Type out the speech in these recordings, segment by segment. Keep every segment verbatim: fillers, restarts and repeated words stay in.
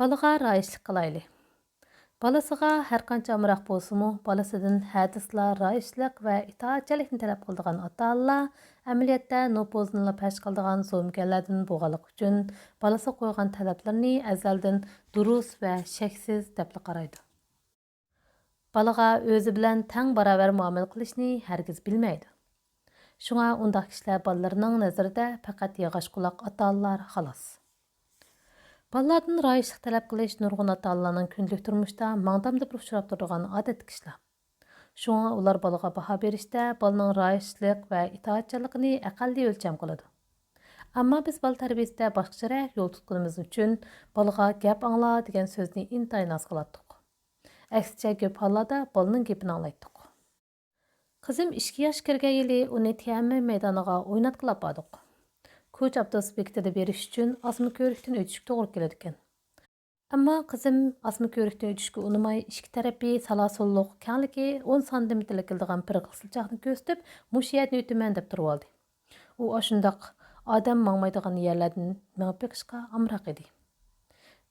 بالىغا رايىشلىق قىلايلى. بالىسىغا ھەرقانچە ئامراق بولسىمۇ، بالىسىدىن ھەدىسلا رايىشلىق ۋە ئىتائەتچانلىكنى تەلەپ قىلىدىغان ئاتا-ئانىلار ئەمەلىيەتتە نوپۇزىنىلا پەش قىلىدىغان زومىگەرلەردىن بولغانلىقى ئۈچۈن، بالىسىغا قويغان تەلەپلىرىنى ئەزەلدىن دۇرۇس ۋە شەكسىز دەپلا قارايدۇ. بالىغا ئۆزى بىلەن تەڭ باراۋەر مۇئامىلە قىلىشنى ھەرگىز بىلمەيدۇ. شۇڭا ئۇنداق كىشىلەر بالىلىرىنىڭ نەزىرىدە پەقەت ياغاچ قۇلاق ئاتا-ئانىلار، خالاس. بالىلاردىن رايىشلىق تەلەپ قىلىش نۇرغۇن ئاتا-ئانىلارنىڭ كۈندىلىك تۇرمۇشتا ماڭدامدا بىر ئۇچراپ تۇرىدىغان ئادەتتىكى ئىشلار. شۇڭا ئۇلار بالىغا باھا بېرىشتە بالىنىڭ رايىشلىق ۋە ئىتائەتچانلىقىنى ئەقەللىي ئۆلچەم قىلىدۇ. ئەمما بىز بالا تەربىيىسىدە باشقىچىراق يول تۇتقىنىمىز ئۈچۈن بالىغا «گەپ ئاڭلا» دېگەن سۆزنى ئىنتايىن ئاز قىلاتتۇق. ئەكسىچە، كۆپ ھاللاردا بالىنىڭ گېپىنى ئاڭلايتتۇق. قىزىم ئىككى ياش كىرگەن يىلى ئۇنى تيەنئەنمېن مەيدانىغا ئويناتقىلى ئاپاردۇق. كوچا ئاپتوبۇس بېكىتىدە بېرىش ئۈچۈن ئاسما كۆۋرۈكتىن ئۆتۈشكە توغرا كېلىدىكەن. ئەمما قىزىم ئاسما كۆۋرۈكتىن ئۆتۈشكە ئۇنىماي، ئىككى تەرىپى سالاسۇنلۇق، كەڭلىكى ئون سانتىمېتىرلا كېلىدىغان بىر قىزىلچاقنى كۆرسىتىپ، «مۇشۇ يەردىن ئۆتىمەن» دەپ تۇرۇۋالدى. ئۇ ئاشۇنداق ئادەم ماڭمايدىغان يەرلەردىن مېڭىپ بېقىشقا ئامراق ئىدى.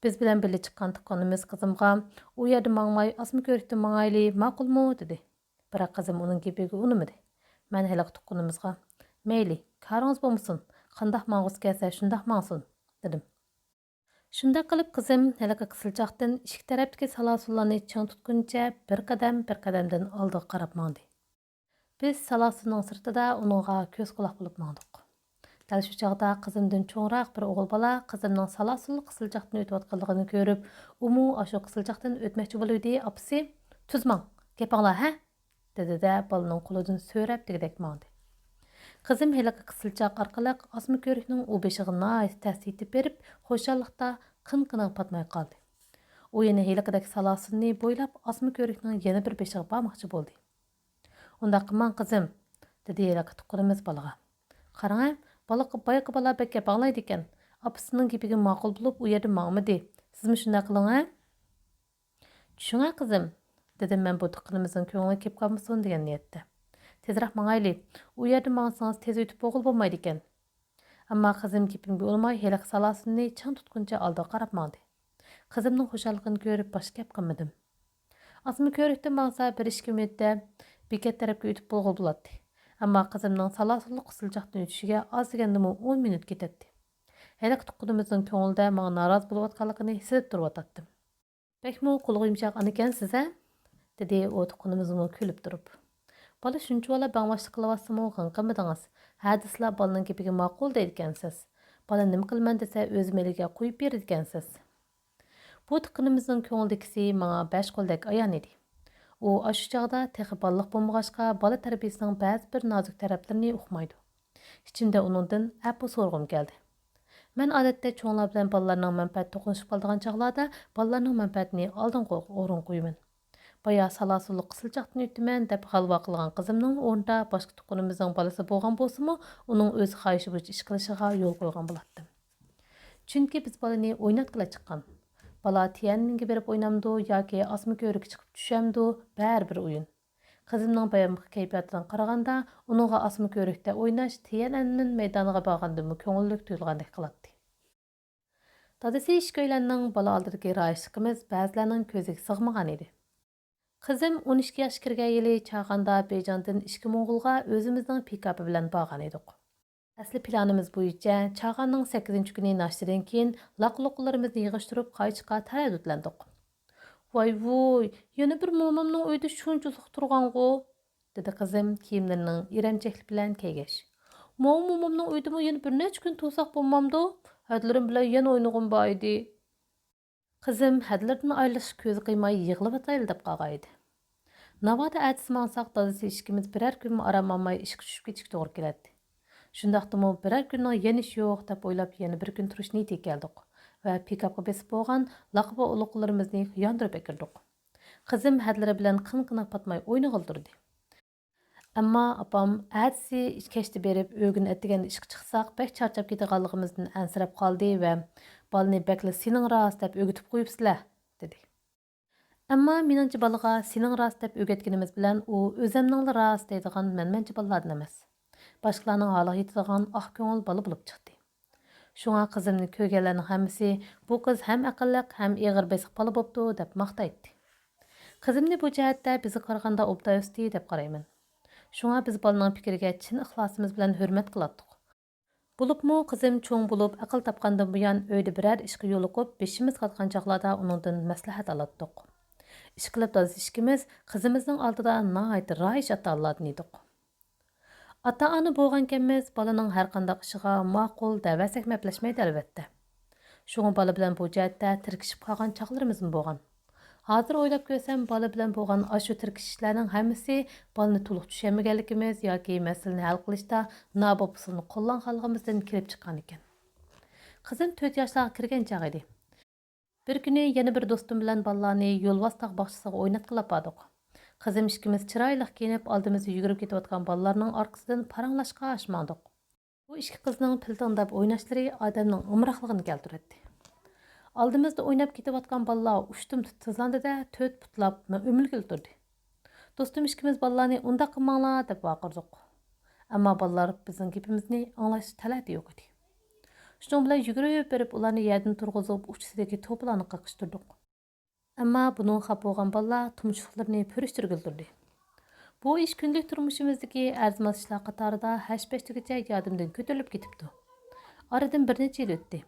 بىز بىلەن بىللە چىققان تۇغقىنىمىز قىزىمغا، «ئۇ يەردىن ماڭماي، ئاسما كۆۋرۈكتىن ماڭايلى، ماقۇلمۇ؟» دېدى. بىراق قىزىم ئۇنىڭ گېپىگە ئۇنىمىدى. مەن ھېلىقى تۇغقىنىمىزغا، «مەيلى، كارىڭىز بولمىسۇن، قانداق ماڭغۇسى كەلسە، شۇنداق ماڭسۇن» دېدىم. شۇنداق قىلىپ، قىزىم ھېلىقى قىزىلچاقتىن ئىككى تەرەپتىكى سالاسۇنلارنى چىڭ تۇتقىنىچە بىر قەدەم، بىر قەدەمدىن ئالدىغا قاراپ ماڭدى. بىز سالاسۇننىڭ سىرتىدا ئۇنىڭغا كۆز-قۇلاق بولۇپ ماڭدۇق. دەل شۇ چاغدا قىزىمدىن چوڭراق بىر ئوغۇل بالا قىزىمنىڭ سالاسۇنلۇق قىزىلچاقتىن ئۆتۈۋاتقانلىقىنى كۆرۈپ، ئۇمۇ ئاشۇ قىزىلچاقتىن ئۆتمەكچى بولۇۋىدى، ئاپىسى، «تۈز ماڭ، گەپ ئاڭلا، ھە!» دېدى-دە، بالىنىڭ قولىدىن سۆرەپ دېگۈدەك ماڭدى. قىزىم ھېلىقى قىزىلچاق ئارقىلىق ئاسما كۆۋرۈكنىڭ ئۇ بېشىغا ناھايىتى تەستە يېتىپ بېرىپ، خۇشاللىقتا قىن-قىنىغا پاتماي قالدى. ئۇ يەنە ھېلىقىدەك سالاسۇننى بويلاپ، ئاسما كۆۋرۈكنىڭ يەنە بىر بېشىغا بارماقچى بولدى. «ئۇنداق قىلماڭ، قىزىم» دېدى ھېلىقى تۇغقىنىمىز بالىغا. «قاراڭ ھە، بايىقى بالا بەك گەپ ئاڭلايدىكەن. ئاپىسىنىڭ گېپىگە ماقۇل بولۇپ، ئۇ يەردىن ماڭمىدى. سىزمۇ شۇنداق قىلىڭ ھە.» «چۈشۈڭە، قىزىم» دېدىم مەن بۇ تۇغقىنىمىزنىڭ كۆڭلىگە كېلىپ قالمىسۇن دېگەن نىيەتتە. «تېزرەك ماڭايلى. ئۇ يەردىن ماڭسىڭىز تېز ئۆتۈپ بولغىلى بولمايدىكەن.» ئەمما قىزىم گېپىمگە ئۇنىماي، ھېلىقى سالاسۇننى چىڭ تۇتقىنىچە ئالدىغا قاراپ ماڭدى. قىزىمنىڭ خۇشاللىقىنى كۆرۈپ باشقا گەپ قىلمىدىم. ئاسما كۆۋرۈكتىن ماڭسا بىر ئىككى مىنۇتتا بېكەت تەرەپكە ئۆتۈپ بولغىلى بولاتتى. ئەمما قىزىمنىڭ سالاسۇنلۇق قىزىلچاقتىن ئۆتۈشىگە ئاز دېگەندىمۇ ئون مىنۇت كېتەتتى. ھېلىقى تۇغقىنىمىزنىڭ كۆڭلىدە ماڭا نارازى بولۇۋاتقانلىقىنى سېزىپ تۇرۇۋاتاتتىم. «بەكمۇ قۇلىقى يۇمشاق ئانىكەنسىز ھە؟» دېدى ئۇ تۇغقىنىمىزمۇ كۈلۈپ تۇرۇپ. «بالا شۇنچىۋالا بەڭباشلىق قىلىۋاتسىمۇ غىڭ قىلمىدىڭىز. ھە دېسىلا بالىنىڭ گېپىگە ماقۇل دەيدىكەنسىز. بالا نېمە قىلىمەن دېسە ئۆزى مەيلىگە قويۇپ بېرىدىكەنسىز.» بۇ تۇغقىنىمىزنىڭ كۆڭلىدىكىسى ماڭا بەش قولدەك ئايان ئىدى. ئۇ ئاشۇ چاغدا تېخى بالىلىق بولمىغاچقا، بالا تەربىيىسىنىڭ بەزى بىر نازۇك تەرەپلىرىنى ئۇقمايدۇ. ئىچىمدە ئۇنىڭدىن ئەپۇ سورىغۇم كەلدى. مەن ئادەتتە چوڭلار بىلەن بالىلارنىڭ مەنپەئەتى توقۇنۇشۇپ قالىدىغان چاغلاردا بالىلارنىڭ مەنپەئەتىنى ئالدىنقى ئورۇنغا قويىمەن. بايا سالاسۇنلۇق قىزىلچاقتىن ئۆتىمەن دەپ غەلۋە قىلغان قىزىمنىڭ ئورنىدا باشقا تۇغقىنىمىزنىڭ بالىسى بولغان بولسىمۇ، ئۇنىڭ ئۆز خاھىشى بويىچە ئىش قىلىشىغا يول قويغان بولاتتىم. چۈنكى بىز بالىنى ئويناتقىلى چىققان. بالا تيەنئەنمېنگە بېرىپ ئوينامدۇ ياكى ئاسما كۆۋرۈككە چىقىپ چۈشەمدۇ، بەرىبىر ئويۇن. قىزىمنىڭ بايامقى كەيپىياتىدىن قارىغاندا، ئۇنىڭغا ئاسما كۆۋرۈكتە ئويناش تيەنئەنمېن مەيدانىغا بارغاندىنمۇ كۆڭۈللۈك تۇيۇلغاندەك قىلاتتى. دادىسى ئىككىيلەننىڭ بالا ئالدىدىكى رايىشلىقىمىز بەزىلەرنىڭ كۆزىگە سىغمىغان ئىدى. قىزىم ئون ئىككى ياشقا كىرگەن يىلى چاغاندا بېيجىڭدىن ئىككى موڭغۇلغا ئۆزىمىزنىڭ پىكاپى بىلەن بارغان ئىدۇق. ئەسلى پىلانىمىز بويىچە، چاغاننىڭ سەككىزىنچى كۈنى ناشتىدىن كېيىن لاققا-لۇققىلىرىمىزنى يىغىشتۇرۇپ، قايتىشقا تەرەددۇتلەندۇق. «ۋاي-ۋۇي، يەنە بىر مومامنىڭ ئۆيىدە شۇنچە ئۇزاق تۇرغانغۇ؟» دېدى قىزىم كىيىملىرىنىڭ ئىرەمچەكلىرى بىلەن كىيگەچ. «ماۋۇ مومامنىڭ ئۆيىدىمۇ يەنە بىر نەچچە كۈن تۇرساق بولمامدۇ؟ ھەدىلىرىم بىلەن يەنە ئوينىغۇم بار ئىدى.» قىزىم ھەدىلىرىدىن ئايرىلىشقا كۆزى قىيماي يىغلىۋاتايلى دەپ قالغان ئىدى. ناۋادا ئەتىسى ماڭساق، دادىسى ئىككىمىز بىرەر كۈنمۇ ئارام ئالماي ئىشقا چۈشۈپ كېتىشكە توغرا كېلەتتى. شۇنداقتىمۇ بىرەر كۈننىڭ يېنىشى يوق دەپ ئويلاپ يەنە بىر كۈن تۇرۇش نىيىتىگە كەلدۇق ۋە پىكاپقا بېسىپ بولغان لاققا-لۇققىلىرىمىزنى ياندۇرۇپ ئەكىردۇق. قىزىم ھەدىلىرى بىلەن قىن-قىنىغا پاتماي ئوينىغىلى تۇردى. ئەمما ئاپام ئەتىسى كەچتە بېرىپ ئۆگىنى ئەتىگەندە ئىشقا چىقساق بەك چارچاپ كېتىدىغانلىقىمىزدىن ئەنسىرەپ قالدى ۋە بالىنى بەكلا سېنىڭ راست دەپ ئۆگىتىپ قويۇپسىلە دېدى. ئەمما مېنىڭچە بالىغا سېنىڭ راست دەپ ئۆگەتكىنىمىز بىلەن ئۇ ئۆزەمنىڭلا راست دەيدىغان مەنمەنچە بالىلاردىن ئەمەس. باشقىلارنىڭ ھالىغا يېتىدىغان ئاق كۆڭۈل بالا بولۇپ چىقتى. شۇڭا قىزىمنى كۆرگەنلەرنىڭ ھەممىسى، «بۇ قىز ھەم ئەقىللىق، ھەم ئېغىر بېسىق بالا بوپتۇ» دەپ ماختايتتى. قىزىمنى بۇ جەھەتتە بىزگە قارىغاندا ئوبدان ئۆستى دەپ قارايمەن. شۇڭا بىز بالىنىڭ پىكرىگە چىن ئىخلاسىمىز بىلەن ھۆرمەت قىلاتتۇق. بولۇپمۇ قىزىم چوڭ بولۇپ ئەقىل تاپقاندىن بۇيان، ئۆيدە بىرەر ئىشقا يولۇقۇپ، بېشىمىز قاتقان چاغلاردا ئۇنىڭدىن مەسلىھەت ئالاتتۇق. ئىشقىلىپ دادىسى ئىككىمىز قىزىمىزنىڭ ئالدىدا ناھايىتى رايىش ئاتا-ئانىلاردىن ئىدۇق. ئاتا-ئانا بولغانكەنمىز، بالىنىڭ ھەرقانداق ئىشىغا ماقۇل دەۋەرسەكمۇ ئەپلەشمەيدۇ، ئەلۋەتتە. شۇڭا بالا بىلەن بۇ جەھەتتە تىركىشىپ قالغان چاغلىرىمىزمۇ بولغان. ھازىر ئويلاپ كۆرسەم، بالا بىلەن بولغان ئاشۇ تىركىشىشلەرنىڭ ھەممىسى بالىنى تولۇق چۈشەنمىگەنلىكىمىز ياكى مەسىلىنى ھەل قىلىشتا ناباب ئۇسۇلنى قوللانغانلىقىمىزدىن كېلىپ چىققانىكەن. قىزىم تۆت ياشلارغا كىرگەن چاغ ئىدى. بىر كۈنى يەنە بىر دوستۇم بىلەن بالىلارنى يولۋاس تاغ باغچىسىغا ئويناتقىلى ئاپاردۇق. قىزىم ئىككىمىز چىرايلىق كىيىنىپ، ئالدىمىزدا يۈگۈرۈپ كېتىۋاتقان بالىلارنىڭ ئارقىسىدىن پاراڭلاشقاچ ماڭدۇق. بۇ ئىككى قىزنىڭ پىلتىڭداپ ئويناشلىرى ئادەمنىڭ ئامراقلىقىنى كەلتۈرەتتى. ئالدىمىزدا ئويناپ كېتىۋاتقان بالىلار ئۇشتۇمتۇت تىزلاندى-دە، تۆت پۇتلاپ ئۆمۈلگىلى تۇردى. دوستۇم ئىككىمىز بالىلارنى «ئۇنداق قىلماڭلار» دەپ ۋارقىرىدۇق. ئەمما بالىلار بىزنىڭ گېپىمىزنى ئاڭلاش تەلەتى يوق ئىدى. شۇنىڭ بىلەن يۈگۈرۈپ بېرىپ ئۇلارنى يەردىن تۇرغۇزۇپ، ئۇچىسىدىكى توپىلارنى قېقىشتۇردۇق. ئەمما بۇنىڭغا خاپا بولغان بالىلار تۇمشۇقلىرىنى پۈرۈشتۈرگىلى تۇردى. بۇ ئىش كۈندىلىك تۇرمۇشىمىزدىكى ئەرزىماس ئىشلار قاتارىدا ھەش-پەش دېگۈچە يادىمدىن كۆتۈرۈلۈپ كېتىپتۇ. ئارىدىن بىر نەچچە يىل ئۆتتى.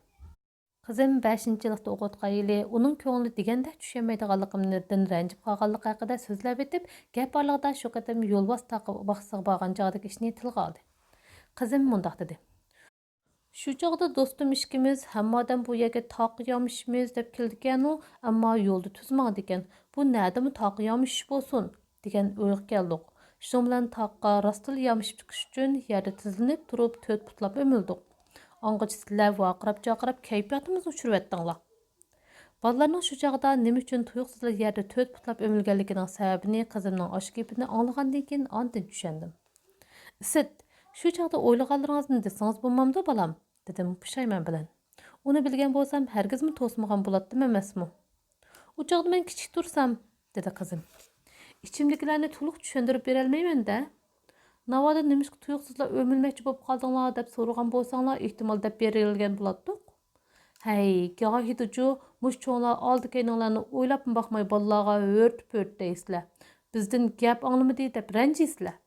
قىزىم بەشىنچى يىللىقتا ئوقۇۋاتقان يىلى ئۇنىڭ كۆڭلى دېگەندەك چۈشەنمەيدىغانلىقىمدىن رەنجىپ قالغانلىقى ھەققىدە سۆزلەۋېتىپ، گەپ ئارىلىقىدا شۇ قېتىم يولۋاس تاغ باغچىسىغا بارغان چاغدىكى ئىشنى تىلغا ئالدى. قىزىم مۇنداق دېدى: «شۇ چاغدا دوستۇم ئىككىمىز ھەممە ئادەم بۇ يەرگە تاغقا يامىشىمىز دەپ كېلىدىكەنۇ، ئەمما يولدا تۈز ماڭىدىكەن. بۇ نەدىمۇ تاغقا يامىشىش بولسۇن؟» دېگەن ئويغا كەلدۇق. شۇنىڭ بىلەن تاغقا راستلا يامىشىپ چىقىش ئۈچۈن يەردە تىزلىنىپ تۇرۇپ تۆت پۇتلاپ ئۆمۈلدۇق. ئاڭغىچە سىلەر ۋارقىراپ-جارقىراپ كەيپىياتىمىزنى ئۇچۇرۇۋەتتىڭلار. بالىلارنىڭ شۇ چاغدا نېمە ئۈچۈن تۇيۇقسىزلا يەردە تۆت پۇتلاپ ئۆمۈلگەنلىكىنىڭ سەۋەبىنى قىزىمنىڭ ئاشۇ گېپىنى ئاڭلىغاندىن كېيىن ئاندىن چۈشەندىم. «ئىسىت، شۇ چاغدا ئويلىغانلىرىڭىزنى دېسىڭىز بولمامدۇ، بالام؟» دېدىم پۇشايمان بىلەن. «ئۇنى بىلگەن بولسام، ھەرگىزمۇ توسمىغان بولاتتىم ئەمەسمۇ؟ ئۇ چاغدا مەن كىچىك تۇرسام»، دېدى قىزىم. «ئىچىمدىكىلەرنى تولۇق چۈشەندۈرۈپ بېرەلمەيمەن-دە. ناۋادا نېمىشقا تۇيۇقسىزلا ئۆمۈلمەكچى بولۇپ قالدىڭلار دەپ سورىغان بولساڭلار، ئېھتىمال دەپ بېرەلىگەن بولاتتۇق. ھەي، گاھىدىچۇ مۇشۇ چوڭلار ئالدى-كەينىڭلارنى ئويلاپمۇ باقماي بالىلارغا ھۆرتۈپ-ھۆرتۈپ دەيسىلەر. بىزدىن گەپ ئاڭلىمىدى دەپ رەنجىيسىلەر.»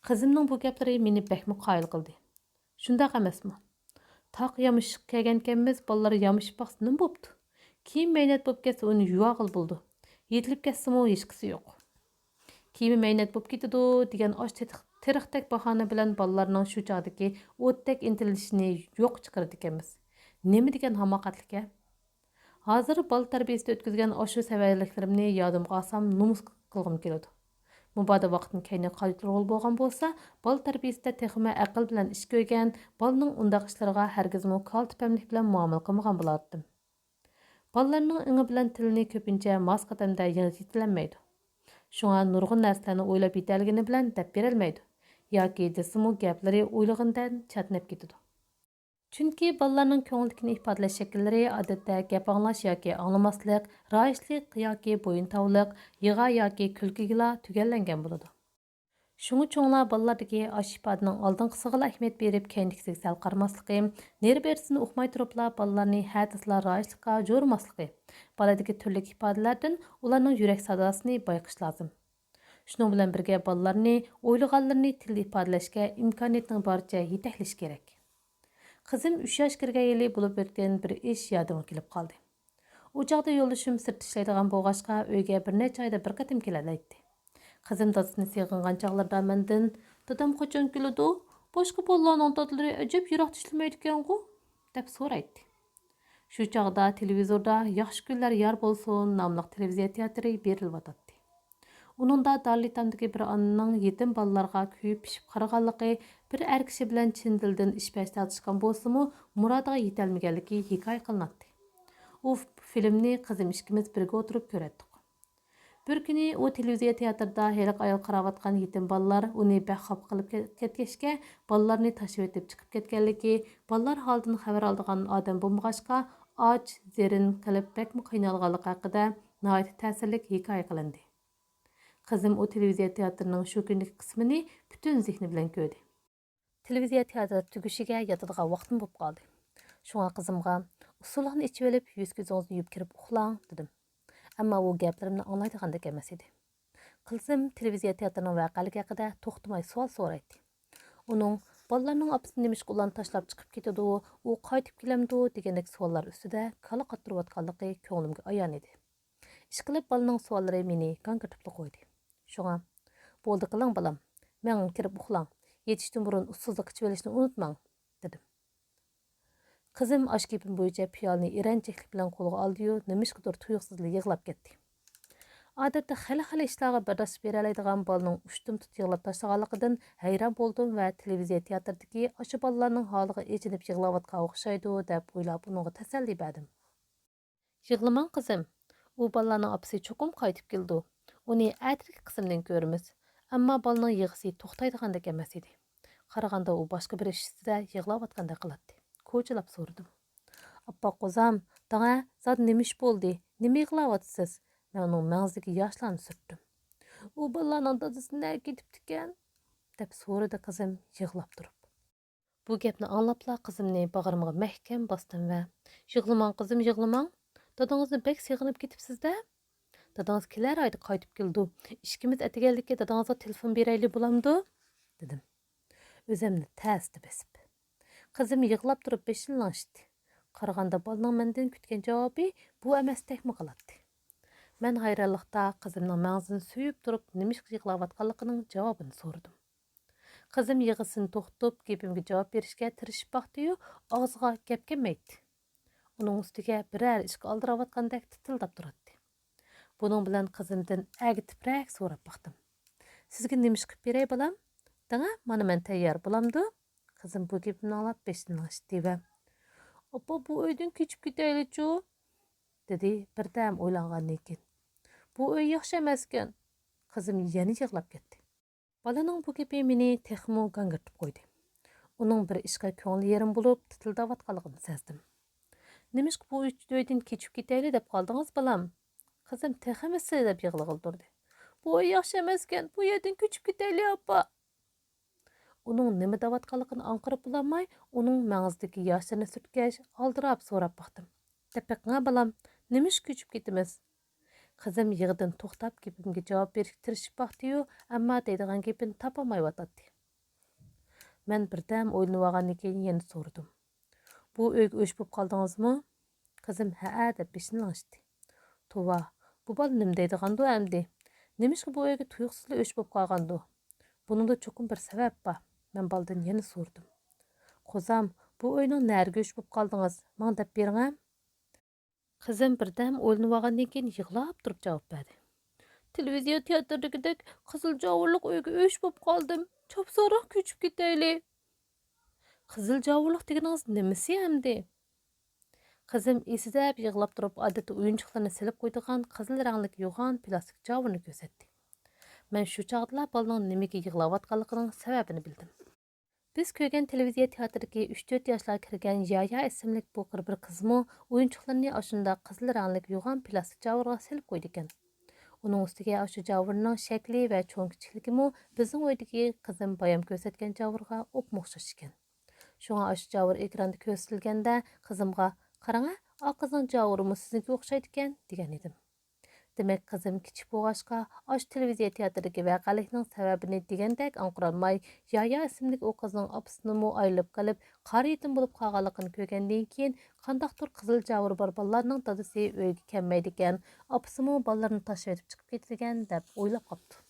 قىزىمنىڭ بۇ گەپلىرى مېنى بەكمۇ قايىل قىلدى. شۇنداق ئەمەسمۇ؟ تاغ يامىشىشقا كەلگەنكەنمىز، بالىلار يامىشىپ باقسا نېمە بوپتۇ؟ كىيىم مەينەت بوپ كەتسە ئۇنى يۇۋاغىلى بولىدۇ. يېتىلىپ كەتسىمۇ ھېچقىسى يوق. كىيىمى مەينەت بوپ كېتىدۇ دېگەن ئاش تېتىق-، تېرىقتەك باھانە بىلەن بالىلارنىڭ شۇ چاغدىكى ئوتتەك ئىنتىلىشىنى يوققا چىقىرىدىكەنمىز. نېمە دېگەن ھاماقەتلىك-ھە؟ ھازىر بالا تەربىيىسىدە ئۆتكۈزگەن ئاشۇ سەۋەنلىكلىرىمنى يادىمغا ئالسام نومۇس قىلغۇم كېلىدۇ. مۇبادا ۋاقىتنى كەينىگە قايتۇرغىلى بولغان بولسا، بالا تەربىيىسىدە تېخىمۇ ئەقىل بىلەن ئىش كۆرگەن، بالىنىڭ ئۇنداق ئىشلىرىغا ھەرگىزمۇ كالتە-پەملىك بىلەن مۇئامىلە قىلمىغان بولاتتىم. بالىلارنىڭ ئېڭى بىلەن تىلىنى كۆپىنچە ماس قەدەمدە يېتىلەنمەيدۇ. شۇڭا نۇرغۇن نەرسىلەرنى ئويلاپ يېتەلىگىنى بىلەن دەپ بېرەلمەيدۇ. ياكى دېسىمۇ گەپلىرى ئويلىغىنىدەن چەتنەپ كېتىدۇ. چۈنكى بالىلارنىڭ كۆڭلىدىكىنى ئىپادىلەش شەكىللىرى، ئادەتتە، گەپ ئاڭلاش ياكى ئاڭلىماسلىق، رايىشلىق ياكى بويۇن تاۋلىق، يىغا ياكى كۈلكىگىلا تۈگەللەنگەن بولىدۇ. شۇڭا چوڭلار بالىلاردىكى ئاشۇ ئىپادىنىڭ ئالدىنقىسىغىلا ئەھمىيەت بېرىپ، كەينىدىكىسىگە سەل قارىماسلىقى، نېرى-بېرىسىنى ئۇقماي تۇرۇپلا بالىلارنى ھە دېسىلا رايىشلىققا جورىماسلىقى، بالىدىكى تۈرلۈك ئىپادىلەردىن ئۇلارنىڭ يۈرەك ساداسىنى بايقاش لازىم. شۇنىڭ بىلەن بىرگە، بالىلارنى ئويلىغانلىرىنى تىلدا ئىپادىلەشكە ئىمكانىيەتنىڭ بارىچە يېتەكلەش كېرەك. قىزىم ئۈچ ياشقا كىرگەن يىلى بولۇپ ئۆتكەن بىر ئىش يادىمغا كېلىپ قالدى. ئۇ چاغدا يولدىشىم سىرتتا ئىشلەيدىغان بولغاچقا، ئۆيگە بىر نەچچە ئايدا بىر قېتىم كېلەلەيتتى. قىزىم دادىسىنى سېغىنغان چاغلىرىدا مەندىن، «دادام قاچان كېلىدۇ؟ باشقا بالىلارنىڭ دادىلىرى ئەجەب يىراقتا ئىشلىمەيدىكەنغۇ؟» دەپ سورايتتى. شۇ چاغدا تېلېۋىزوردا «ياخشى كۈنلەر يار بولسۇن» ناملىق تېلېۋىزىيە تىياتىرى بېرىلىۋاتاتتى. ئۇنىڭدا دارىلئېتامدىكى بىر ئانىنىڭ يېتىم بالىلارغا كۆيۈپ پىشىپ قارىغانلىقى، بىر ئەر كىشى بىلەن چىن دىلدىن ئىش-پەش تارتىشقان بولسىمۇ، مۇرادىغا يېتەلمىگەنلىكى ھېكايە قىلىناتتى. ئۇ فىلىمنى قىزىم ئىككىمىز بىرگە ئولتۇرۇپ كۆرەتتۇق. بىر كۈنى ئۇ تېلېۋىزىيە تىياتىردا ھېلىقى ئايال قاراۋاتقان يېتىم بالىلار ئۇنى بەك خاپا قىلىپ كەت-، كەتكەچكە، بالىلارنى تاشلىۋېتىپ چىقىپ كەتكەنلىكى، بالىلار ھالىدىن خەۋەر ئالىدىغان ئادەم بولمىغاچقا، ئاچ، زېرىن قېلىپ بەكمۇ قىينالغانلىقى ھەققىدە ناھايىتى تەسىرلىك ھېكايە قىلىندى. قىزىم ئۇ تېلېۋىزىيە تىياتىرىنىڭ شۇ كۈنلۈك قىسمىنى پۈتۈن زېھنى بىلەن كۆردى. تېلېۋىزىيە تىياتىر تۈگىشىگە ياتىدىغان ۋاقتىم بولۇپ قالدى. شۇڭا قىزىمغا، «ئۇسسۇلۇقنى ئېچىۋېلىپ، يۈز-كۆزىڭىزنى يۇيۇپ كىرىپ ئۇخلاڭ» دېدىم. ئەمما ئۇ گەپلىرىمنى ئاڭلايدىغاندەك ئەمەس ئىدى. قىزىم تېلېۋىزىيە تىياتىرىنىڭ ۋەقەلىكى ھەققىدە توختىماي سوئال سورايتتى. ئۇنىڭ «بالىلارنىڭ ئاپىسى نېمىشقا ئۇلارنى تاشلاپ چىقىپ كېتىدۇ، ئۇ قايتىپ كېلەمدۇ؟» دېگەندەك سوئاللار ئۈستىدە كالا قاتۇرۇۋاتقانلىقى كۆڭلۈمگە ئايان ئىدى. ئىشقىلىپ بالىنىڭ سوئاللىرى مېنى گاڭگىرىتىپلا قويدى. شۇڭا، «بولدى قىلىڭ بالام، مېڭىڭ كىرىپ ئۇخلاڭ، يېتىشتىن بۇرۇن ئۇسسۇلۇق ئىچىۋېلىشنى ئۇنتۇماڭ» دېدىم. قىزىم ئاشۇ گېپىم بويىچە پىيالىنى ئېرەنچەكلىك بىلەن قولىغا ئالدىيۇ، نېمىشقىدۇر تۇيۇقسىزلا يىغلاپ كەتتى. ئادەتتە خېلى-خېلى ئىشلارغا بەرداشلىق بېرەلەيدىغان بالىنىڭ ئۇشتۇمتۇت يىغلاپ تاشلىغانلىقىدىن ھەيران بولدۇم ۋە تېلېۋىزىيە تىياتىرىدىكى ئاشۇ بالىلارنىڭ ھالىغا ئېچىنىپ يىغلاۋاتقانغا ئوخشايدۇ دەپ ئويلاپ ئۇنىڭغا تەسەللى بەردىم. «يىغلىماڭ قىزىم، ئۇ بالىلارنىڭ ئاپىسى چوقۇم قايتىپ كېلىدۇ. ئۇنى ئەتىدىكى قىسىمدىن كۆرىمىز.» ئەمما بالىنىڭ يىغىسى توختايدىغاندەك ئەمەس ئىدى. قارىغاندا ئۇ باشقا بىر ئىش ئۈستىدە يىغلاۋاتقاندەك قىلاتتى. كوچىلاپ سورىدىم. «ئاپا قوزام، داڭە، زادى نېمە ئىش بولدى؟ نېمە يىغلاۋاتىسىز؟» مەن ئۇنىڭ مەڭزىدىكى ياشلارنى سۈرتتۈم. «ئۇ بالىلارنىڭ دادىسى نەگە كېتىپتىكەن؟» دەپ سورىدى قىزىم يىغلاپ تۇرۇپ. بۇ گەپنى ئاڭلاپلا قىزىمنى باغرىمغا مەھكەم باستىم ۋە، «يىغلىماڭ قىزىم، يىغلىماڭ. دادىڭىزنى بەك سېغىنىپ كېتىپسىز-دە. دادىڭىز كېلەر ئايدا قايتىپ كېلىدۇ. ئىككىمىز ئەتىگەنلىككە دادىڭىزغا تېلېفون بېرەيلى بولامدۇ؟» دېدىم. ئۆزۈمنى تەستە بېسىپ. قىزىم يىغلاپ تۇرۇپ بېشىنى لىڭشىتتى. قارىغاندا بالىنىڭ مەندىن كۈتكەن جاۋابى بۇ ئەمەستەكمۇ قىلاتتى. مەن ھەيرانلىقتا قىزىمنىڭ مەڭزىنى سۆيۈپ تۇرۇپ نېمىشقا يىغلاۋاتقانلىقىنىڭ جاۋابىنى سورىدىم. قىزىم يىغىسىنى توختىتىپ، گېپىمگە جاۋاب بېرىشكە تىرىشىپ باقتى-يۇ، ئاغزىغا گەپ كەلمەيتتى. ئۇنىڭ ئۈستىگە بىرەر ئىشقا ئالدىراۋاتقاندەك تىتىلداپ تۇراتتى. بۇنىڭ بىلەن قىزىمدىن ئەگىتىپرەك سوراپ باقتىم. «سىزگە نېمە ئىش قىلىپ بېرەي، بالام؟ دەڭە، مانا مەن تەييار، بولامدۇ؟» قىزىم بۇ گېپىمنى ئاڭلاپ بېشىنى لىڭشىتتى ۋە، «ئاپا، بۇ ئۆيدىن كۆچۈپ كېتەيلىچۇ؟» دېدى بىردەم ئويلانغاندىن كېيىن. «بۇ ئۆي ياخشى ئەمەسكەن.» قىزىم يەنە يىغلاپ كەتتى. بالىنىڭ بۇ گېپى مېنى تېخىمۇ گاڭگىرىتىپ قويدى. ئۇنىڭ بىر ئىشقا كۆڭلى يېرىم بولۇپ، تىتىلداۋاتقانلىقىنى سەزدىم. «نېمىشقا بۇ ئۆيدىن كېچىپ كېتەيلى دەپ قالدىڭىز، بالام؟» قىزىم تېخىمۇ سىردەپ يىغلىغىلى تۇردى. «بۇ ئۆي ياخشى ئەمەسكەن، بۇ يەردىن كۆچۈپ كېتەيلى، ئاپا.» ئۇنىڭ نېمە دەۋاتقانلىقىنى ئاڭقىرىپ بولالماي، ئۇنىڭ مەڭزىدىكى ياشلىرىنى سۈرتكەچ، ئالدىراپ سوراپ باقتىم. «دەپ بېقىڭە، بالام، نېمىشقا كۆچۈپ كېتىمىز؟» قىزىم يىغىدىن توختاپ، گېپىمگە جاۋاب بېرىشكە تىرىشىپ باقتى-يۇ، ئەمما دەيدىغان گېپىنى تاپالمايۋاتاتتى. مەن بىردەم ئويلىنىۋالغاندىن كېيىن يەنە سورىدىم. «بۇ ئۆيگە ئۆچ بولۇپ قالدىڭىزمۇ؟» قىزىم ھەئە دەپ بېشىنى لىڭشىتتى. توۋا، بۇ بالا نېمە دەيدىغاندۇ ئەمدى؟ نېمىشقا بۇ ئۆيگە تۇيۇقسىزلا ئۆچ بولۇپ قالغاندۇ؟ بۇنىڭدا چوقۇم بىر سەۋەب بار. مەن بالىدىن يەنە سورىدىم. «قوزام، بۇ ئۆينىڭ نەرىگە ئۆچ بولۇپ قالدىڭىز؟ ماڭا دەپ بېرىڭە.» قىزىم بىردەم ئويلىنىۋالغاندىن كېيىن يىغلاپ تۇرۇپ جاۋاب بەردى. «تېلېۋىزىيە تىياتىرىدىكىدەك قىزىل جاۋۇرلۇق ئۆيگە ئۆچ بولۇپ قالدىم. چاپسانراق كۆچۈپ كېتەيلى.» «قىزىل جاۋۇرلۇق دېگىنىڭىز نېمىسى ئەمدى؟» قىزىم ئېسىدەپ يىغلاپ تۇرۇپ، ئادەتتە ئويۇنچۇقلىرىنى سېلىپ قويىدىغان قىزىل رەڭلىك يوغان پىلاستىك جاۋۇرنى كۆرسەتتى. مەن شۇ چاغدىلا بالىنىڭ نېمىگە يىغلاۋاتقانلىقىنىڭ سەۋەبىنى بىلدىم. بىز كۆرگەن تېلېۋىزىيە تىياتىرىدىكى ئۈچ تۆت ياشلار كىرگەن يايا ئىسىملىك بۇ قىر بىر قىزمۇ ئويۇنچۇقلىرىنى ئاشۇنداق قىزىل رەڭلىك يوغان پىلاستىك جاۋۇرغا سېلىپ قويىدىكەن. ئۇنىڭ ئۈستىگە ئاشۇ جاۋۇرنىڭ شەكلى ۋە چوڭ كىچىكلىكىمۇ بىزنىڭ ئۆيدىكى قىزىم بايام كۆرسەتكەن جاۋۇرغا ئوپمۇ ئوخشاش ئىكەن. شۇڭا ئاشۇ جاۋۇر ئېكراندا كۆرسىتىلگەندە قىزىمغا، «قاراڭە، ئا قىزنىڭ جاۋۇرىمۇ سىزنىڭكىگە ئوخشايدىكەن» دېگەن ئىدىم. دېمەك، قىزىم كىچىك بولغاچقا، ئاشۇ تېلېۋىزىيە تىياتىرىدىكى ۋەقەلىكنىڭ سەۋەبىنى دېگەندەك ئاڭقىرالماي، يايا ئىسىملىك ئۇ قىزنىڭ ئاپىسىنىمۇ ئايرىلىپ قېلىپ، قارا يېتىم بولۇپ قالغانلىقىنى كۆرگەندىن كېيىن، قانداقتۇر قىزىل جاۋۇرى بار بالىلارنىڭ دادىسى ئۆيگە كەلمەيدىكەن، ئاپىسىمۇ بالىلىرىنى تاشلىۋېتىپ چىقىپ كېتىدىكەن، دەپ ئويلاپ قاپتۇ.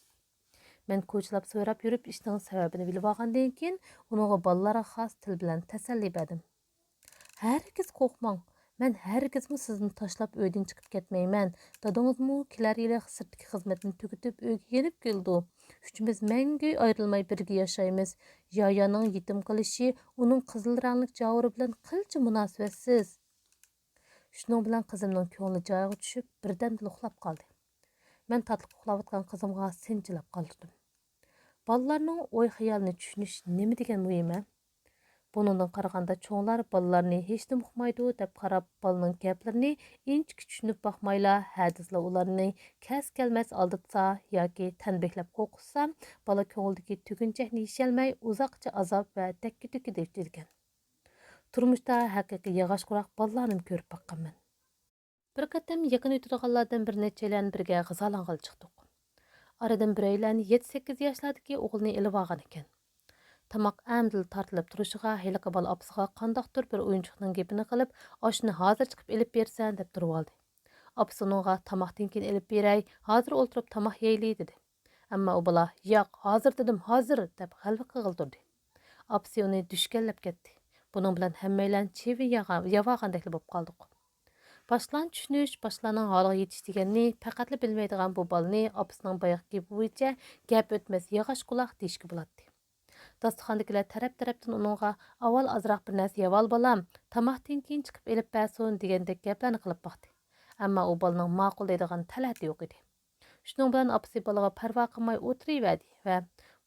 مەن كوچىلاپ سوراپ يۈرۈپ ئىشنىڭ سەۋەبىنى بىلىۋالغاندىن كېيىن، ئۇنىڭغا بالىلارغا خاس تىل بىلەن تەسەللى بەردىم. «ھەرگىز قورقماڭ، مەن ھەرگىزمۇ سىزنى تاشلاپ ئۆيدىن چىقىپ كەتمەيمەن. دادىڭىزمۇ كېلەر يىلى سىرتتىكى خىزمەتنى تۈگىتىپ ئۆيگە يېنىپ كېلىدۇ. ئۈچىمىز مەڭگۈ ئايرىلماي بىرگە ياشايمىز. يايانىڭ يېتىم قېلىشى ئۇنىڭ قىزىل رەڭلىك جاۋۇرى بىلەن قىلچە مۇناسىۋەتسىز.» شۇنىڭ بىلەن قىزىمنىڭ كۆڭلى جايىغا چۈشۈپ، بىردەمدىلا ئۇخلاپ قالدى. مەن تاتلىق ئۇخلاۋاتقان قىزىمغا سىنچىلاپ قارىدىم. بالىلارنىڭ ئوي-خىيالىنى چۈشىنىش نېمە دېگەن مۇھىم ھە؟ بۇنىڭدىن قارىغاندا، چوڭلار بالىلارنى ھېچنېمە ئۇقمايدۇ دەپ قاراپ، بالىنىڭ گەپلىرىنى ئىنچىكە چۈشىنىپ باقمايلا، ھەدىسىلا ئۇلارنى كەس-كەلمەس ئالدىتسا ياكى تەنبىھلەپ قورقۇتسا، بالا كۆڭلىدىكى تۈگۈنچەكنى يېشەلمەي، ئۇزاققىچە ئازاب ۋە دەككە-دۈككىدە ئۆتىدىكەن. تۇرمۇشتا ھەقىقىي ياغاچ قۇلاق بالىلارنىمۇ كۆرۈپ باققانمەن. بىر قېتىم يېقىن ئۆتىدىغانلاردىن بىر نەچچەيلەن بىرگە غىزالانغىلى چىقتۇق. ئارىدىن بىرەيلەن يەتتە سەككىز ياشلاردىكى ئوغلىنى ئېلىۋالغان ئىكەن. تاماق ئەمدىلا تارتىلىپ تۇرۇشىغا ھېلىقى بالا ئاپىسىغا قانداقتۇر بىر ئويۇنچۇقنىڭ گېپىنى قىلىپ، ئاشۇنى ھازىر چىقىپ ئېلىپ بېرىسەن دەپ تۇرۇۋالدى. ئاپىسى ئۇنىڭغا تاماقتىن كېيىن ئېلىپ بېرەي، ھازىر ئولتۇرۇپ تاماق يەيلى دېدى. ئەمما ئۇ بالا ياق، ھازىر دېدىم، ھازىر دەپ غەلۋە قىلغىلى تۇردى. ئاپىسى ئۇنى دۈشكەنلەپ كەتتى. بۇنىڭ بىلەن ھەممەيلەن چىۋىن ياغا-، ياۋاغاندەكلا بولۇپ قالدۇق. باشقىلارنى چۈشىنىش، باشقىلارنىڭ ھالىغا يېتىش دېگەننى پەقەتلا بىلمەيدىغان بۇ بالىنى ئاپىسىنىڭ بايىقى گېپى بويىچە گەپ ئۆتمەس ياغاچ قۇلاق دېيىشكە بولاتتى. داستىخاندىكىلەر تەرەپ-تەرەپتىن ئۇنىڭغا ئاۋۋال ئازراق بىر نەرسە يەۋال بالام، تاماقتىن كېيىن چىقىپ ئېلىپ بەرسۇن دېگەندەك گەپلەرنى قىلىپ باقتى. ئەمما ئۇ بالىنىڭ ماقۇل دەيدىغان تەلەتى يوق ئىدى. شۇنىڭ بىلەن ئاپىسى بالىغا پەرۋا قىلماي ئولتۇرۇۋەردى ۋە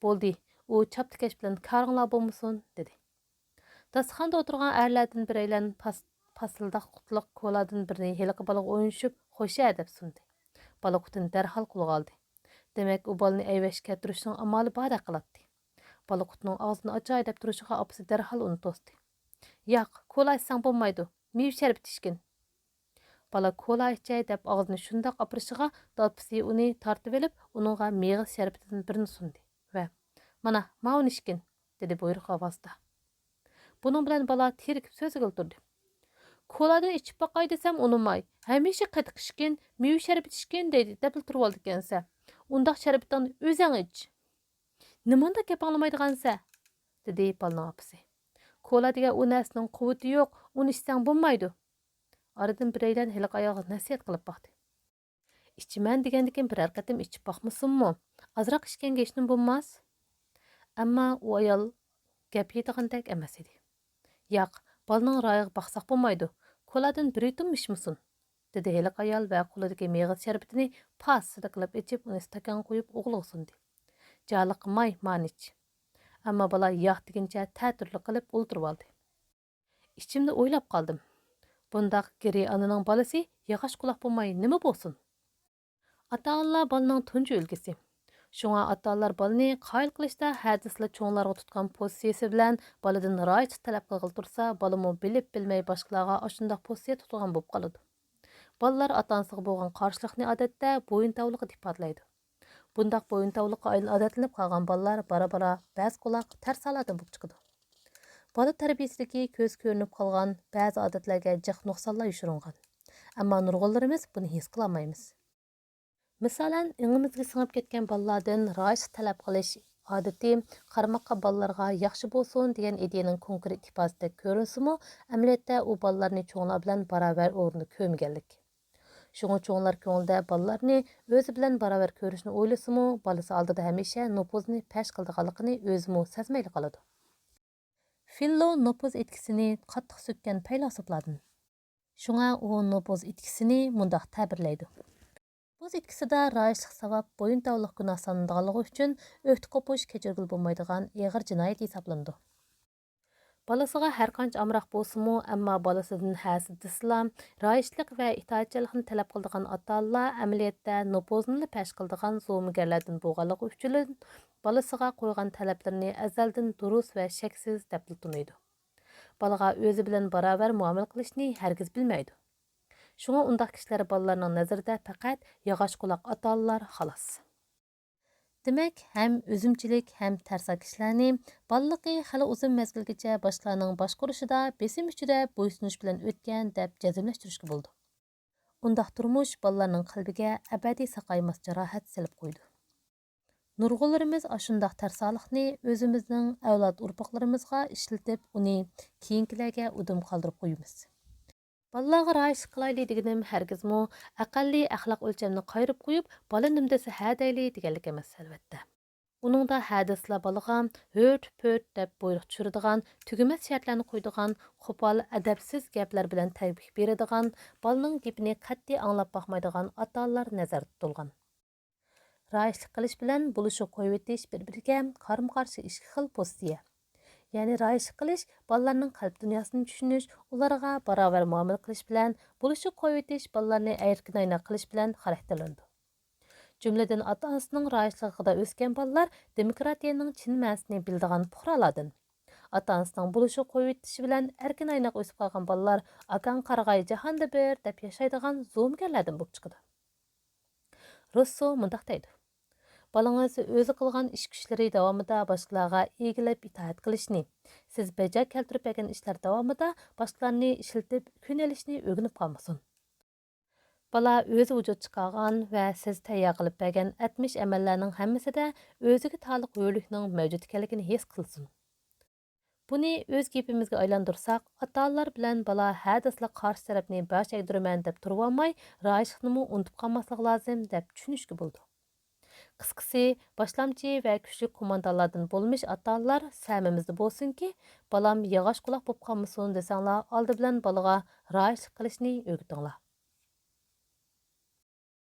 بولدى، ئۇ چاپتىكەش بىلەن كارىڭلار بولمىسۇن دېدى. داستىخاندا ئولتۇرغان ئەرلەردىن بىرەيلەن پاس-، پاسىلداق قۇتلۇق كولادىن بىرنى ھېلىقى بالىغا ئوينىشىپ خوش ھە دەپ سۇندى. بالا قۇتىنى دەرھال قولىغا ئالدى. دېمەك، ئۇ بالىنى ئەيۋەشكە كەلتۈرۈشنىڭ ئامالى باردەك قىلاتتى. بالا قۇتنىڭ ئاغزىنى ئاچاي دەپ تۇرۇشىغا ئاپىسى دەرھال ئۇنى توستى. ياق، كولا ئىچسەڭ بولمايدۇ، مېۋە شەربىتى ئىچكىن. بالا كولا ئىچەي دەپ ئاغزىنى شۇنداق ئاپىرىشىغا دادپىسى ئۇنى تارتىۋېلىپ، ئۇنىڭغا مېغىز شەربىتىدىن بىرنى سۇندى ۋە مانا، ماۋۇنى ئىچكىن دېدى بۇيرۇق ئاۋازدا. بۇنىڭ بىلەن بالا تېرىكىپ سۆزلىگىلى تۇردى. كولادىن ئىچىپ باقاي دېسەم ئۇنىماي، ھەمىشە قېتىق ئىچكىن، مېۋە شەربىتى ئىچكىن دەيدۇ، دەپلا تۇرۇۋالىدىكەنسە. ئۇنداق شەربىتىڭنى ئۆزەڭ ئىچ. نېمانداق گەپ ئاڭلىمايدىغانسە؟ دېدى بالىنىڭ ئاپىسى. كولا دېگەن ئۇ نەرسىنىڭ قۇۋۋىتى يوق، ئۇنى ئىچسەڭ بولمايدۇ. ئارىدىن بىرەيلەن ھېلىقى ئايالغا نەسىھەت قىلىپ باقتى. ئىچىمەن دېگەندىكىن بىرەر قېتىم ئىچىپ باقمىسۇنمۇ؟ ئازراق ئىچكەنگە ھېچنېمە بولماس. ئەمما ئۇ ئايال گەپ يەيدىغاندەك ئەمەس ئىدى. ياق، بالىنىڭ رايىغا باقساق بولمايدۇ. كولادىن بىر يۇتۇممۇ ئىچمىسۇن، دېدى ھېلىقى ئايال ۋە قولىدىكى مېغىز شەربىتىنى پاسسىدە قىلىپ ئېچىپ، ئۇنى ئىستاكانغا قۇيۇپ، ئوغلىغا سۇندى. جانلىق قىلماي، مانى ئىچ. ئەمما بالا ياق دېگىنىچە تەتۈرلۈك قىلىپ ئولتۇرۇۋالدى. ئىچىمدە ئويلاپ قالدىم. بۇنداق گىرى ئانىنىڭ بالىسى ياغاچ قۇلاق بولماي نېمە بولسۇن؟ ئاتا-ئانىلار بالىنىڭ تۇنجى ئۈلگىسى. شۇڭا ئاتا-ئانىلار بالىنى قايىل قىلىشتا ھەدىسىلا چوڭلارغا تۇتقان پوزىتسىيىسى بىلەن بالىدىن رايىشلىق تەلەپ قىلغىلى تۇرسا، بالىمۇ بىلىپ بىلمەي باشقىلارغا ئاشۇنداق پوزىتسىيە تۇتىدىغان بولۇپ قالىدۇ. بالىلار ئاتا-ئانىسىغا بولغان قارشىلىقنى ئادەتتە بويۇنتاۋلىققا ئىپادىلەيدۇ. بۇنداق بويۇنتاۋلىققا ئايل-، ئادەتلىنىپ قالغان بالىلار بارا-بارا بەزى قۇلاق تەرسالاردىن بولۇپ چىقىدۇ. بالا تەربىيىسىدىكى كۆز كۆرۈنۈپ قالغان بەزى ئادەتلەرگە جىق نۇقسانلار يوشۇرۇنغان. ئەمما نۇرغۇنلىرىمىز بۇنى ھېس قىلالمايمىز. مىسالەن، ئېڭىمىزگە سىڭىپ كەتكەن بالىلاردىن رايىشلىق تەلەپ قىلىش ئادىتى قارىماققا بالىلارغا ياخشى بولسۇن دېگەن ئىدىيەنىڭ كونكرېت ئىپادىسىدەك كۆرۈنسىمۇ، ئەمەلىيەتتە ئۇ بالىلارنى چوڭلار بىلەن باراۋەر ئورۇندا كۆرمىگەنلىك. شۇڭا چوڭلار كۆڭلىدە بالىلارنى ئۆزى بىلەن باراۋەر كۆرۈشنى ئويلىسىمۇ، بالىسى ئالدىدا ھەمىشە نوپۇزىنى پەش قىلىدىغانلىقىنى ئۆزىمۇ سەزمەيلا قالىدۇ. فىللو نوپۇز ئېتكىسىنى قاتتىق سۆككەن پەيلاسوپلاردىن. شۇڭا ئۇ نوپۇز ئېتكىسىنى مۇنداق تەبىرلەيدۇ: نوپۇز ئېتكىسىدا رايىشلىق ساۋاب بويۇنتاۋلىق گۇناھ سانىلىدىغانلىقى ئۈچۈن ئۆھدە قوپۇش كەچۈرگىلى بولمايدىغان ئېغىر جىنايەت ھېسابلىنىدۇ. بالىسىغا ھەرقانچە ئامراق بولسىمۇ، ئەمما بالىسىدىن ھەسىدە دېسىلا، رايىشلىق ۋە ئىتائەتچانلىقنى تەلەپ قىلىدىغان ئاتا-ئانىلار ئەمەلىيەتتە نوپۇزنىلا پەش قىلىدىغان زومىگەرلەردىن بولغانلىقى ئۈچۈن، بالىسىغا قويغان تەلەپلىرىنى ئەزەلدىن دۇرۇس ۋە شەكسىز دەپلا تونۇيدۇ. بالىغا ئۆزى بىلەن باراۋەر مۇئامىلە قىلىشنى ھەرگىز بىلمەيدۇ. شۇڭا ئۇنداق كىشىلەر بالىلارنىڭ نەزىرىدە پەقەت ياغاچ قۇلاق ئاتا-ئانىلار، خالاس. دېمەك، ھەم ئۆزۈمچىلىك، ھەم تەرسا كىشىلەرنى بالىلىقى خېلى ئۇزۇن مەزگىلگىچە باشقىلارنىڭ باشقۇرۇشىدا، بېسىم ئىچىدە بويسۇنۇش بىلەن ئۆتكەن دەپ جەزملەشتۈرۈشكە بولىدۇ. ئۇنداق تۇرمۇش بالىلارنىڭ قەلبىگە ئەبەدىي ساقايماس جاراھەت سېلىپ قويىدۇ. نۇرغۇنلىرىمىز ئاشۇنداق تەرسالىقنى ئۆزىمىزنىڭ ئەۋلاد ئۇرپاقلىرىمىزغا ئىشلىتىپ، ئۇنى كېيىنكىلەرگە ئۇدۇم قالدۇرۇپ قويىمىز. بالىلارغا رايىشلىق قىلايلى دېگىنىم ھەرگىزمۇ ئەقەللىي ئەخلاق ئۆلچەمنى قايرىپ قويۇپ، بالا نېمە دېسە ھە دەيلى دېگەنلىك ئەمەس، ئەلۋەتتە. ئۇنىڭدا ھە دېسىلا بالىغا ھۆرت-پۆرت دەپ بۇيرۇق چۈشۈرىدىغان، تۈگىمەس شەرتلەرنى قويىدىغان، قوپال، ئەدەپسىز گەپلەر بىلەن تەگمىش بېرىدىغان، بالىنىڭ گېپىنى قەتئىي ئاڭلاپ باقمايدىغان ئاتا-ئانىلار نەزەردە تۇتۇلغان. رايىشلىق قىلىش بىلەن بولۇشۇپ قويۇۋېتىش بىر-بىرىگە قارىمۇ-قارشى ئىككى خىل پوزىتسىيە. يەنى رايىشلىق قىلىش بالىلارنىڭ قەلب دۇنياسىنى چۈشىنىش، ئۇلارغا باراۋەر مۇئامىلە قىلىش بىلەن بولۇشۇپ قويۇۋېتىش بالىلارنى ئەركىن-ئاينا قىلىش بىلەن خاراكتېرلىنىدۇ. جۈملىدىن ئاتا-ئانىسىنىڭ رايىشلىقىدا ئۆسكەن بالىلار دېموكراتىيەنىڭ چىن مەنىسىنى بىلىدىغان پۇقرالاردىن. ئاتا-ئانىسىنىڭ بولۇشىغا قويۇۋېتىشى بىلەن ئەركىن ئايناق ئۆسۈپ قالغان بالىلار «ئاكاڭ قارىغاي جاھاندا بىر» دەپ ياشايدىغان زومىگەرلەردىن بولۇپ چىقىدۇ. روسسو مۇنداق دەيدۇ: «بالىڭىز ئۆزى قىلغان ئىش كۈچلىرى داۋامىدا باشقىلارغا ئىگىلەپ ئىتائەت قىلىشنى، سىز بەجا كەلتۈرۈپ بەرگەن ئىشلار داۋامىدا باشقىلارنى ئىشلىتىپ كۈن ئېلىشنى ئۆگىنىپ قالمىسۇن. بالا ئۆزى ۋۇجۇد چىقارغان ۋە سىز تەييار قىلىپ بەرگەن ئەتمىش ئەمەللەرنىڭ ھەممىسىدە ئۆزىگە تالىق ھۆرلۈكنىڭ مەۋجۇت ئىكەنلىكىنى ھېس قىلسۇن. بۇنى ئۆز گېپىمىزگە ئايلاندۇرساق، ئاتا-ئانىلار بىلەن بالا ھە دېسىلا قارشى تەرەپنى باش ئەگدۈرىمەن دەپ تۇرۇۋالماي، رايىشلىقنىمۇ ئۇنتۇپ قالماسلىقى لازىم» دەپ چۈشىنىشكە بولىدۇ. قىسقىسى، باشلامچى ۋە كۈچلۈك قوماندانلاردىن بولمىش ئاتا-ئانىلار سەمىمىزدە بولسۇنكى، «بالام ياغاچ قۇلاق بولۇپ قالمىسۇن» دېسەڭلار، ئالدى بىلەن بالىغا رايىشلىق قىلىشنى ئۆگىتىڭلار.